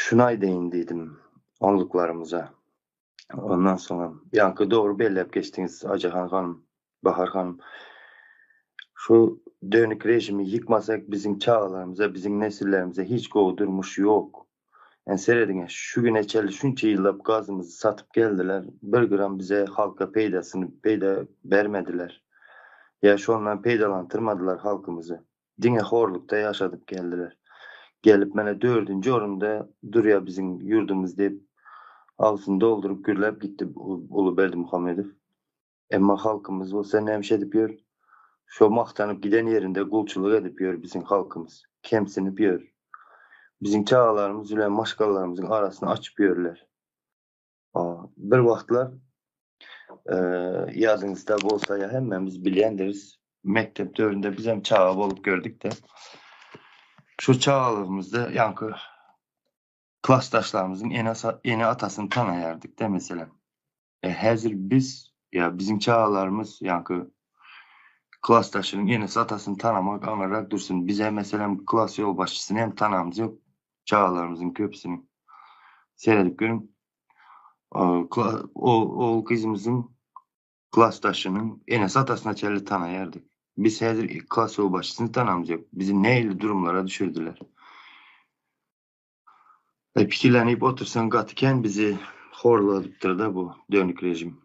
Şuny aýdaýyn diýdim onluklarymyza. Ondan soňam ýaňky dogry belläp geçdiňiz Ajahan hanym, Bahar hanym. Şu dönük režimi ýykmasak biziň çagalarymyza, biziň nesillerimize hiç gowy durmuş ýok. Ýani serediňä şu güne çenli şunça ýyllap gazymyzy satyp geldiler, bir gram bize halka peýdasyny peýda bermediler. Ýa şondan peýdalantyrmadylar halkymyzy. Diňe horlukda ýaşadyp geldiler. Gelip mene dördünji orunda durýa biziň ýurdumyz diýip agzyny dolduryp gürläp gitdi uly Berdimuhamedow. Emma halkymyz bolsa nämiş edip ýör? Şo magtanyp giden ýerinde gulçulyk edip ýör biziň halkymyz. Kemsinip ýör. Biziň çagalarymyz bilen maşgalalarymyzyň arasyny açyp ýörler. Bir wagtlar ýadyňyzda bolsa ýa hemmämiz bilýändiris, mekdep döwründe bizem çaga bolup gördük-de. Şu çagalygymyzda ýaňky klasdaşlarymyzyň ene-atasyny tanaýardyk-da meselem. E, häzir biz ýa biziň çagalarymyz ýaňky klasdaşynyň enesi-atasyny tanamak aňyrrak dursun. Biz hem meselem klas ýolbaşçysyny hem tanamyz ýok çagalarymyzyň köpüsiniň. Seredip görüň. Ogul gyzymyzyň klasdaşynyň enesi-atasyna çenli tanaýardyk. Biz häzir klas ýolbaşçysyny tanamyz ýok. Bizi nähili durumlara düşürdiler. Pikirlenip otursaň gaty kän bizi horladypdyrda bu dönük rejim.